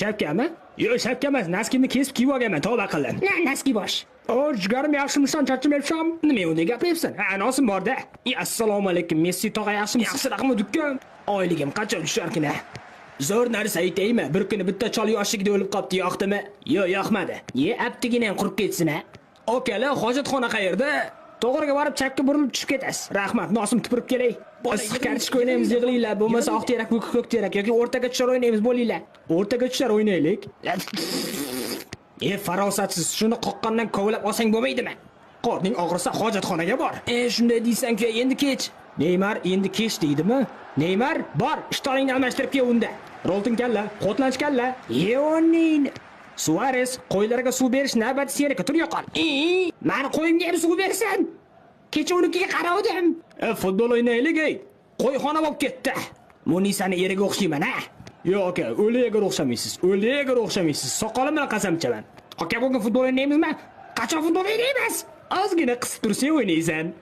Shapkami? Yo'q, shapka emas, носки mni kesib kiyib olganman, tavba qildim. Na, носки bosh. O, jigarim, yaxshimisan, charchamayapsan? Nima unday gapiryapsan? Ha, nosim borda. Assalomu alaykum, Messi tog'a, yaxshimisiz? Yaxshi raqmi dukkan. Oyligim qachon tusharkin a? Zo'r narsa aytaymi? Bir kuni bitta chol yoshligida o'lib qopti, yoqdimi? Yo'q, yoqmadi. Ye, aptigina ham qurib ketsin a. Akalar, hojatxona qayerda? To'g'riga borib chapga burilib tushib ketasiz. Rahmat, nosim tupurib kelay. Issiq kartoshka o'ynaymiz, yig'ilinglar. Bo'lmasa oq terak, ko'k terak yoki o'rtaga tushar o'ynaymiz, bo'linglar. O'rtaga tushar o'ynaylik. E, farosatsiz, shuni qoqqandan kovlab olsang bo'lmaydimi? Qorning og'risa hojatxonaga bor. E, shunday deysan-ku, endi kech. Neymar endi kech deydimi? Neymar, bor, ishtoningni almashtirib kel unda. Rolton kalla, Xotlanch kalla. Yeonin. Suarez, qo'ylarga suv berish navbati seniki, tur yo'qol. E, mani qo'yimga ham suv bersin. Kecha unikiga qaravdim. E, futbol o'ynaylik, ey. Qo'yxona bo'lib ketdi. Munisani eriga o'xshayman, ha? Yo'q, aka, o'liga o'xshamaysiz. O'liga o'xshamaysiz. Soqolim bilan qasam ichaman. Aka, bugun futbol o'ynaymizmi? Qachon futbol o'ynaymiz? Ozgina qisib tursang o'ynaysan.